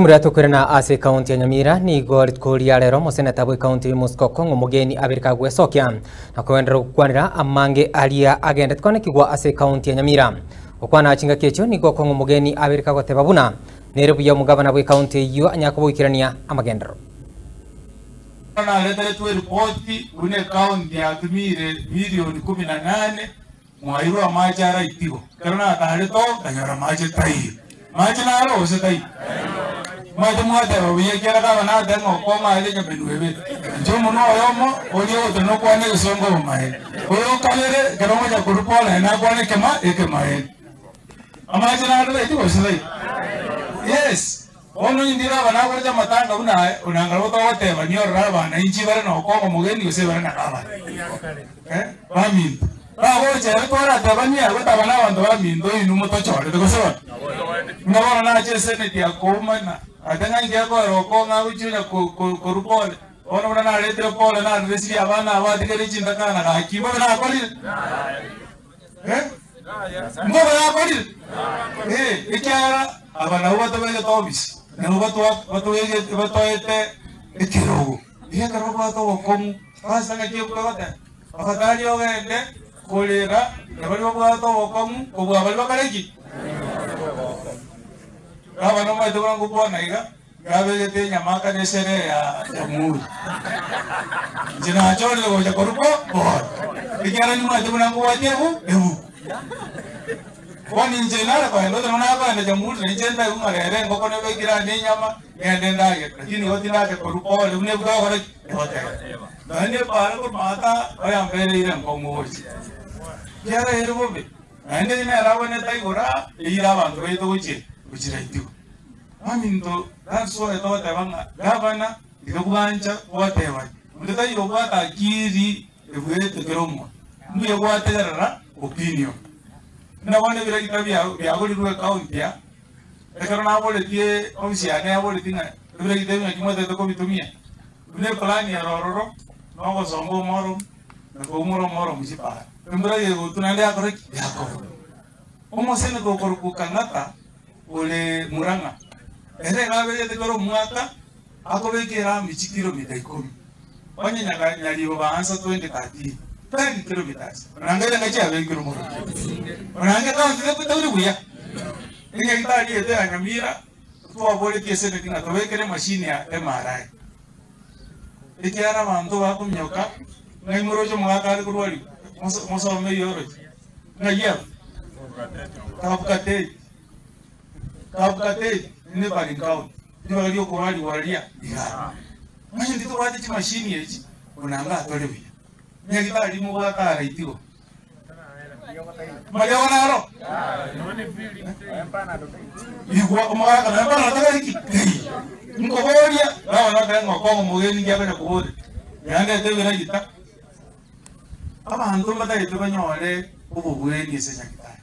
Omorero tokoirana ase ekaunti ya Nyamira nigo rituko ria rero omoseneta bw'ekaunti ya Mosiko Okong'o Omogeni abere kagwesokia na kogenderera gokwanera amange aria agendete konekigwa ase ekaunti ya Nyamira. Gokwana chingaki echio nigo Okong'o Omogeni abere kagoteba buna nere buya omogabana bw'ekaunti eyio anyare koboikerania amagenderero. Nareteretwe eripoti buna ekaunti yatumire bilioni kumi na nane Mwairwe amache ara itigo. Ekero nataarete oo, nkanyora amache taiyo. Mache naro gose taiyo? Omanyete mwateba buya ekiagera kaba nateba ng'a okong'a are nyamenwa ebere. Inche omonwa oyomo oria ogoteba nokwane egesongo obomaene. Oyo o kabere ekero ngocha korwa bono naende nakwane ekema ekemaene. Amache naro taiti gose taiyo? Yes. Bono onye ndire aba nakorete amatanga buna aya, onanga nabo togoteba niorore abana inche bare nokong'a omogeni gose bare na gavana. Eh, baminto, bagocha ere toratebanie abwo taba nabanto baminto inwe motochorete, gose bono? Buna bono nache eseneti akoumana, ate ng'a inki akoera okong'a agochia onya korwa pole, bono buna naretire pole nareresirie abana aba atigerie chintakana gaki mbobe nakorire? Eh? Mbobe nakorire? Eh, ekiagera aba nabwo batobegete obisi, nabwo batobegete batoete ekerogo. Iga ekero obwate obokong'u Ase ngaki okobota, abatari ogende korera na baria babwate obokong'u kobua baria bakare ki? Gavana omanyete buna ngokwana iga, yabegete enyamaka na esherehe ya Jamhuri. Inche nachorire gocha korwa bo bono, ekiagera nimanyete buna nkobwatia ebu ebuku. Bono inche nare kogenda ote nonya nakoenda Jamhuri na inche ntaigwe ng'a rero engoko nebekire ande enyama, ngende ndagere, lakini igo tindake korwa pore buna ebuku egokora ki? Egoteba. Nonya nepara korwa maata oyambereire nkong'u gocha. Kiara ere bobe, naende eyio nere abonete aigoro aa, eire abanto baito gochia gochiraitigwa. Baminto, that's why togoteba ng'a gavana tiga bwancha gwatebani. Onde taiyo obwate akiri ebuete kera omonto. Mbuya gwategerera opinion. Buna bono ebiragita biagorirwe ecounty aa, ekero naboretie ofisi yane yaboretie ng'a ebiragita ebi naki mwatagete kobitumia, Buna eplan ere ororo, nogosomba omoro, na koumora omoro mochie para. Embura gegotwa naende yakora ki? Yakora. Omoseneka okorokwa Kang'ata ore Murang'a, ere iga abegete kera omwaka akobeka erami chikilomita ikomi. Onye nyaka Nyaribo baansa 2013, 10 kilometers. Onanga ere ng'ai chiabekirwe morokia. Onanga ekaunti tebwetauri buya. Enyagitari yaito ya Nyamira. Twaboretie eseneti ng'a tobekere emashini ya MRI, ekiagera abanto bakominyoka ng'ai moroche omogaka are korwariwa, mosome eyio oroche, ng'ai abwo? Kapkatet, Kapkatet neighboring county, ribaga riokorwariwa riria igaa. Onye ntitobwate chimashini echi, onanga atore buya. Nyagetari mobwate ara itigo. Mariogo naro? Igwa omogaka naye bono atagari ki? Teiyo. Nkoboria, bono otebe ng'a okong'u omogeni ngiakonya koboria. Yandete ebiragita. Abanto mbatagete banyore obobweni ase Nyagetari.